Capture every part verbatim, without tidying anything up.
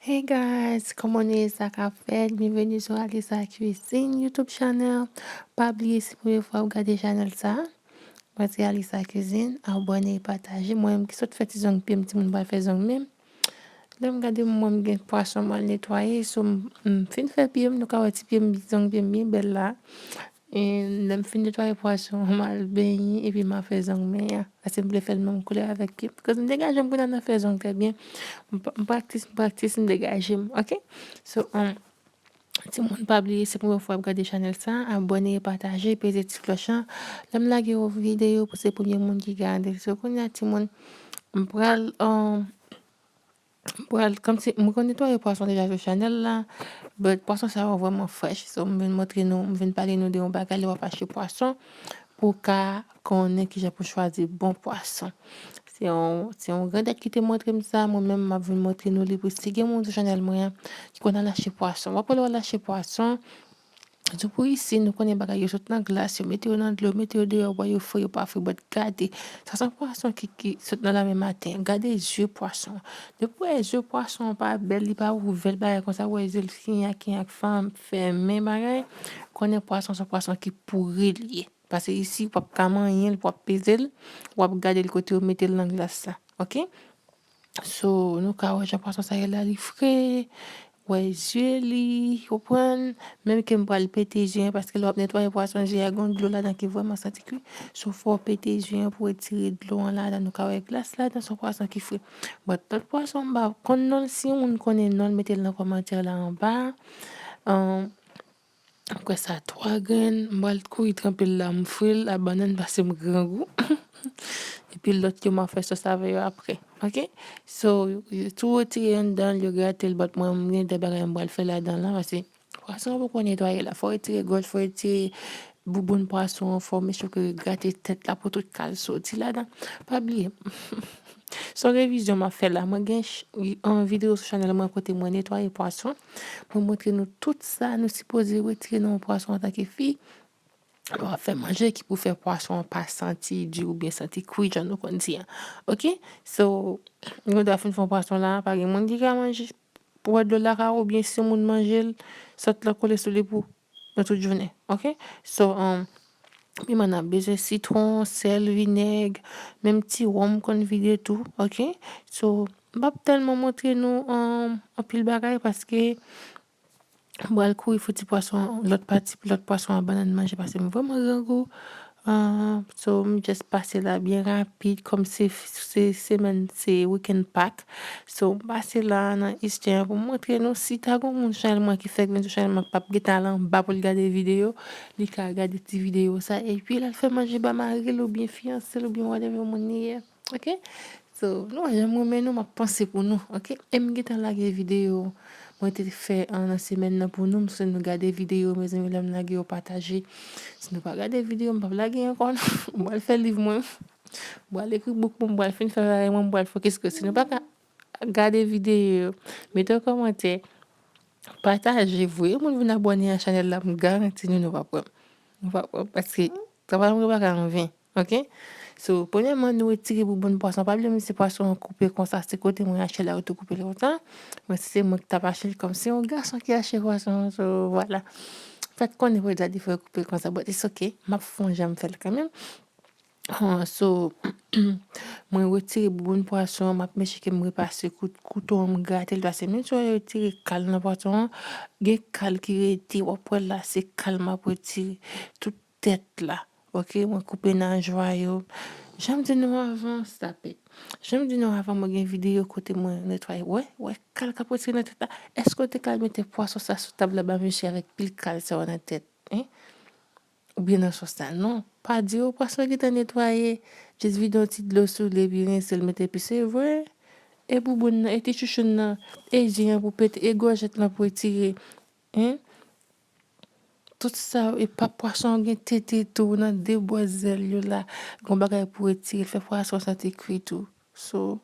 Hey guys, kòman nou ye, sa k ap fèt? Byenveni sou Alisa Cuisine YouTube channel. Pa bliye, si premye fwa w gade chanèl sa, mwen se Alisa Cuisine. Abòne e pataje. Mwen menm ki sot fè ti zong pye m, timoun pral fè zong men m. Lè m gade m, mwen m gen pwason m al netwaye, so m, m fin fè pye m, nou ka wè ti pye m, zong pye m byen bèl la. E lè m fin netwaye pwason an, m al benyen epi m a fè zong men an. Paske m vle fè l menm koulè avèk pye m. Koz m degaje m kounye a nan fè zong trè byen. M pa- m praktis, m praktis, m degaje m, oke? So, um, timoun, pa bliye, se premye fwa w ap gade chanèl sa, abòne, pataje, peze ti klòch lan. Lè m lage yon videyo pou se premye moun ki gade l. So, kounye a, timoun, m pral, um, m pral, kòmsi, mwen konn netwaye pwason deja sou chanèl la, but pwason sa yo vrèman fresh. So, m vin montre nou, m vin pale nou de yon bagay, lè w ap achte pwason, pou w ka konnen kijan pou chwazi bon pwason. Se yon, se yon grandèt ki te montre m sa, mwen menm, m ap vin montre nou li pou si gen moun sou chanèl mwen an ki konn al achte pwason. W ap wè lè w al achte pwason, Tou pou isi, nou konnen bagay yo sot nan glas, yo mete yo nan dlo, mete yo deyò, w wè yo fre, yo pa fre, but gade. Sa se yon pwason ki, ki sot nan lanmè maten. Gade zye pwason. Depi w wè zye pwason an pa bèl, li pa ouvè, l bagay konsa, w wè zye l kinyak, kinyak, fèmen bagay, konnen pwason se yon pwason ki pouri li ye. Paske isi, w p ap ka manyen l, w ap peze l, w ap gade l kote yo mete l nan glas la. Oke? So, nou ka wè jan pwason sa ye la, li fre, wè zye li, konprann? Menm ke m pral pete zye an, paske lè w ap netwaye pwason, zye a gon dlo ladan ki vrèman santi kwi. So, fò w pete zye an pou w retire dlo an ladan, nou ka wè glas ladan, se yon pwason ki fre. But lòt pwason, m pa konn non l, si yon moun konnen non l, mete l nan kòmantè la anba. Ahn, M kwè sa twa grenn, m pral kouri tranpe l la, m fri l a bannann paske m grangou. Epi lòt yo, m a fè sòs avè yo apre. Oke? So, yo tou retire anndan l, yo grate l, but mwen, m gen de bagay m pral fè ladan l la, paske pwason an poko netwaye la. Fò w retire gòj, fò w retire bouboun pwason an, fò w mechike grate tèt la pou tout kal soti ladan. Pa bliye. Se yon revizyon m ap fè la. Mwen gen ch- yon videyo sou chanèl mwen kote mwen netwaye pwason. Mwen montre nou tout sa nou sipoze retire nan yon pwason antanke fi. Lè w ap fè manje ki pou fè pwason an pa santi di oubyen santi kwi jan nou konn di an. Oke? So, nou dwa fin fè yon pwason la, pa gen moun ki ka manje. Pou wè dlo la ka oubyen si yon moun manje l, sòt la kole sou li pou nan tout jounen. Oke? So, um, piman n ap bezwen sitwon, sèl, vinèg, menm ti wonm konn vide tou. Oke? So, m p ap tèlman montre nou, um, anpil bagay paske m pral kouri fouti pwason, lòt pati, lòt pwason an bannann manje paske m vrèman grangou. Ah, so, m just pase la byen rapid, kòm se, se semèn, se weekend Pak. So, m pase la nan Eastern pou m montre nou si ta gon moun chanèl mwen ki fèk vin sou chanèl mwen k p ap gentan al anba pou l gade videyo, li ka gade ti videyo sa, epi l al fè manje ba mari l oubyen fiyanse l oubyen whatever moun li ye. Oke? So, nou wè jan m renmen nou, m ap panse pou nou, oke? E m gentan lage videyo mwen te fè an nan semèn nan pou nou, m swete nou gade videyo, mezanmi, lè m lage yo pataje. Si nou pa gade videyo, m p ap lage ankò non. M pral fè liv mwen. M pral ekri bouk mwen, m pral fin fè bagay mwen, m pral fokis ke si nou pa ka gade videyo yo, mete yon kòmantè, pataje, voye moun vin abòne a chanèl la, m garanti nou, nou p ap wè m. Nou p ap wè m, paske travay mwen pa ka anven. Oke? So, premyèman, nou retire bouboun pwason. Pa bliye, m se pwason an koupe konsa. Se kote mwen achte la, yo tou koupe l konsa. Mwen, si se mwen ki t ap achte l, kòm se yon gason ki achte pwason an, so, vwala. Fèt konnen pou Daddy fè koupe konsa, but it's ok. M ap fè yon jan m fè l kanmenm. Ah, so, mwen retire bouboun pwason an, m ap mechike m repase kout- kouto an, m grate l, paske menm si w retire kal nan pwason an, gen kal ki rete, w ap wè la, se kal m ap retire. Tout tèt la. Oke, mwen koupe najwa yo. Jan m di nou avan, stop it. Jan m di nou avan, mwen gen videyo kote mwen netwaye. Wè, wè, kal k ap retire nan tèt la. Èske w te ka al mete pwason sa sou tab la ba mesye avèk pil kal sa yo nan tèt? Hein? Oubyen nan sòs la? Non. Pa di yo, pwason gentan netwaye. Jis vide yon ti dlo sou li, epi rense l, mete epi se vre. E bouboun nan, e ti chouchoun nan, e zye an pou pete, e gòjèt lan pou retire. Hein? Tout sa, e pa pwason an gen tete tou nan de bò zèl yo la. Gon bagay pou retire, fè pwason santi kwi tou. So,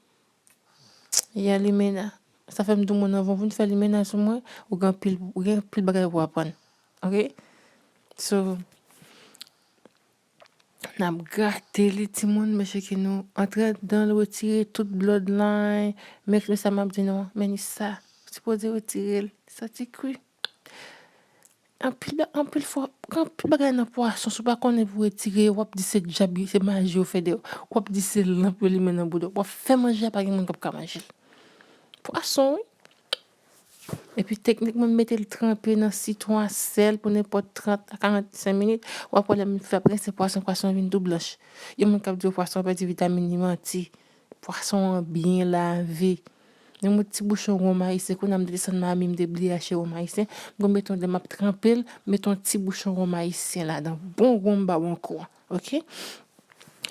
ya limena. Sa fè m di w moun nan, avan w vin fè limena sou mwen, ou gen anpil, ou gen anpil bagay pou aprann. Oke? So, n ap grate li, timoun, mechike nou antre anndan l, retire tout bloodline. Men, men sa m ap di nou an, men ni sa. Sipoze retire l, santi kri. Anpil ba-, anpil fwa, anpil bagay nan pwason, si w pa konnen pou retire yo, w ap di se dyab, se maji yo fè de yo. W ap di se lanp yo limen nan bouda w. W ap fè manje a, pa gen moun k ap ka manje l. Pwason, wi. Epi teknik mwen, m mete l tranpe nan sitwon a sèl pou nenpòt trant a karannsenk minit. W ap wè lè m fè prensip pwason, pwason an vin tou blanch. Gen moun k ap di w pwason an pèdi vitamin li, manti. Pwason an byen lave. Yon ti bouchon wonm ayisyen, kounye a m te desann Miami, m te bliye achte wonm ayisyen. M konn mete yon, lè m ap tranpe l, m mete yon ti bouchon wonm ayisyen ladan. Bon wonm ba w ankò. Oke?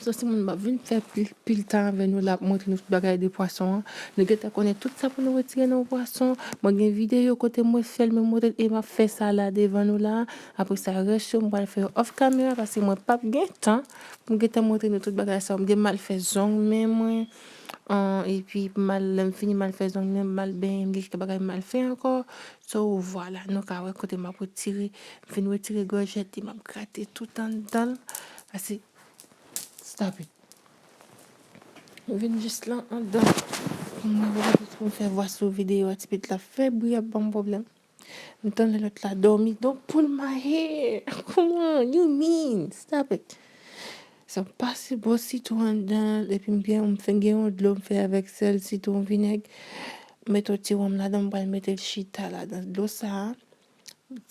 So, timoun, m ap vin fè pil, pil tan avè nou la, ap montre nou tout bagay de pwason an. Nou gentan konnen tout sa pou nou retire nan pwason. Mwen gen videyo kote mwen fè l, mwen montre l, e m ap fè sa la devan nou la. Apre sa, rès yo, m pral fè yo off camera, paske mwen p ap gen tan pou m gentan montre nou tout bagay sa yo. M gen m al fè zong men mwen, an, epi m al, lè m fini m al fè zong men, m al benyen, m gen kèk bagay m al fè ankò. So, vwala, nou ka wè kote m ap retire, m fin retire gòjèt li, m ap grate tout anndan l. Paske, stop it. M vin jis lan anndan. Pou mwen, pou m fè vwa sou videyo a, ti pitit la fè bri, ap ban m pwoblèm. M tande lòt la dòmi. Don't pull my hair. Come on, you mean? Stop it. So, m pase bò sitwon anndan, epi m byen, m fè gen yon dlo m fè avèk sèl, sitwon, vinèg. M met yon ti wonm ladan, m pral mete l chita ladan dlo sa a.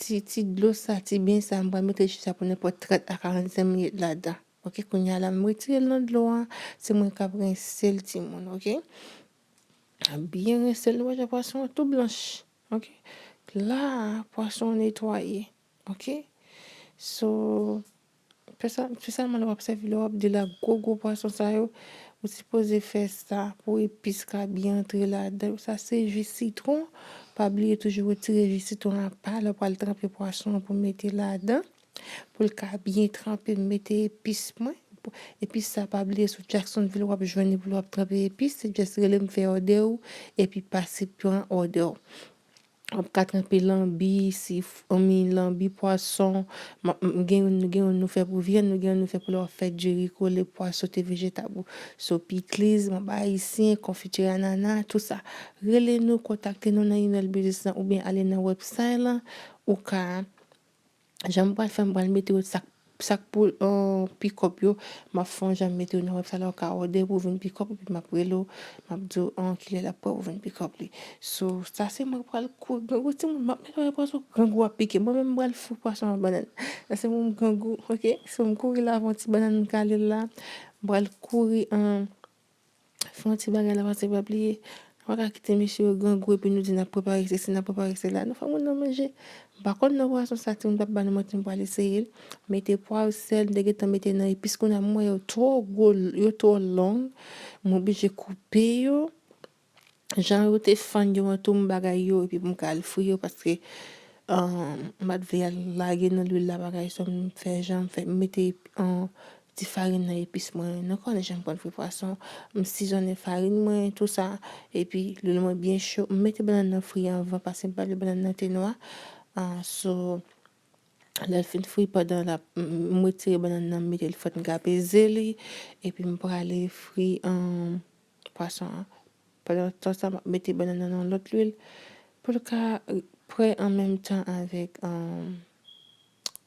Ti, ti dlo sa, ti ben sa, m pral mete l chita pou nenpòt trant a karannsenk minit ladan. Oke, kounye a la, m retire l nan dlo a. Se mwen k ap rense l, timoun, oke? Byen rense l, nou wè jan pwason an tou blanch. Oke? La, pwason an netwaye. Oke? So, espesyalman lè w ap sèvi, lè w ap de la gwo, gwo pwason sa yo, ou sipoze fè sa pou epis ka byen antre ladan. Sa se ji sitwon. Pa bliye toujou retire ji sitwon apa lè w pral tranpe pwason an pou mete ladan. Pou l ka byen tranpe, m mete epis mwen. Epis sa, pa bliye, sou Jacksonville w ap jwenn li pou lè w ap tranpe epis. Se just rele m, fè òdè ou, epi pase pran òdè w. W ap ka tranpe lanbi, si, anmi, lanbi, pwason. M, m, gen youn, nou gen youn nou fè pou vyann, nou gen youn nou fè pou lè w ap fè diri, kole, pwa sote vejetab ou. So, pikliz, manba ayisyen, konfiti anana, tou sa. Rele nou, kontakte nou nan email biznis lan, oubyen ale nan website lan, ou ka Jan m pral fè, m pral mete yo sak, sak pou, euh, pikòp yo. M ap fè yon jan m mete yo nan website la, ou ka òdè pou vin pikòp, epi m ap rele w, m ap di w, an, kilè l ap prè pou vin pikòp li. So, sa se mwen k pral kouri grangou, timoun, m ap netwaye pwason, grangou ap pike. Mwen menm, m pral fri pwason an bannann. Sa se mwen, m grangou, oke? So, m kouri lave yon ti bannann, m kale l la. M pral kouri, an, fè yon ti bagay la, paske pa bliye, nou pa ka kite mesye yo grangou epi nou di n ap prepare sesi, n ap prepare sela. Nou fè moun nan manje. M pa konn non pwason sa, timoun, p ap ba nou manti, m pral eseye l. Mete pwav, sèl, m te gentan mete nan epis, kounye a m wè yo twò gwo, yo twò long. M oblije koupe yo. Jan yo te fann yo an tou, m bagay yo, epi pou m ka al fri yo, paske, um, m pa t vle al lage nan lwil la, bagay sa, m fè jan m fè, m mete, um, ti farin nan epis mwen. Nou konnen jan m konn fri pwason, m sizonnen farin mwen, tou sa, epi lwil mwen byen cho. M mete bannann nan fri anvan, paske m pa vle bannann nan te nwa. Ah, so, lè l fin fri, pandan l ap, m, m retire bannann nan, m mete l fèt, m ka peze li, epi m prale fri, um, pwason an. Pandan tan sa, m ap mete bannann nan nan lòt lwil pou l ka prè an menm tan avèk, um,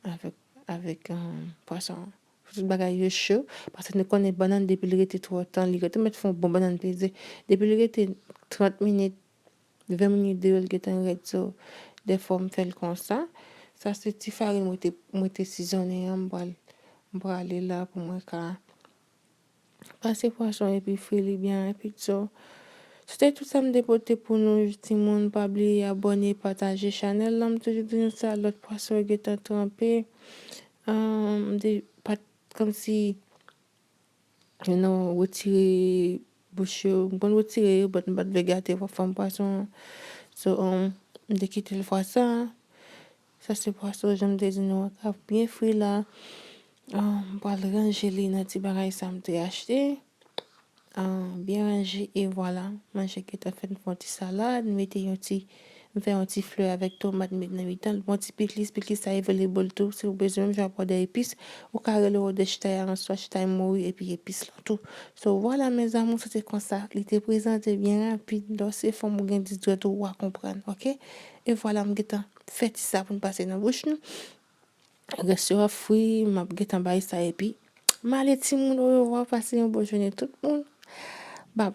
avèk, avèk, um, pwason an. Tout bagay yo cho, paske nou konnen bannann depi l rete twò tan, li rete mèt fè yon bon bannann peze. Depi l rete trant minit, ven minit deyò, l gentan rèd. So, dèfwa m fè l konsa. Sa se ti farin mwen te, mwen te sizonnen an, m pral, m prale la pou mwen ka pase pwason epi fri li byen rapid. So, se te tout sa m te pote pou nou, timoun. Pa bliye abòne, pataje chanèl la. M toujou di nou sa, lòt pwason yo gentan tranpe. Ahn, m te pa t, kòmsi, you know, retire bouch yo. M konn retire yo, but m pa t vle gate fanm pwason an. So, um, m te kite l fwa sa. Sa se pwason, jan m te di nou an, k ap byen fri la. Ah, m pral ranje li nan ti bagay sa m te achte. Ah, byen ranje, e vwala. Manje gentan fèt, m fè yon ti salad, m mete yon ti M fè yon ti flè avèk tomat, m met nan mitan l. Bon, ti piklis, piklis sa available tou. Si w bezwen, menm jan w ap òdè epis, ou ka rele òdè chitay a answa, chitay mori, epi epis lan tou. So, vwala, mes amours, se te konsa. Li te prezante byen rapid. Lè w se fanm, ou gen dis dwèt ou, w a konprann, oke? E vwala, m gentan fè ti sa pou n pase nan bouch nou. Rès yo ap fri, m ap gentan bay sa, epi m ale timoun, orevwa, pase yon bon jounen tout moun. Bye.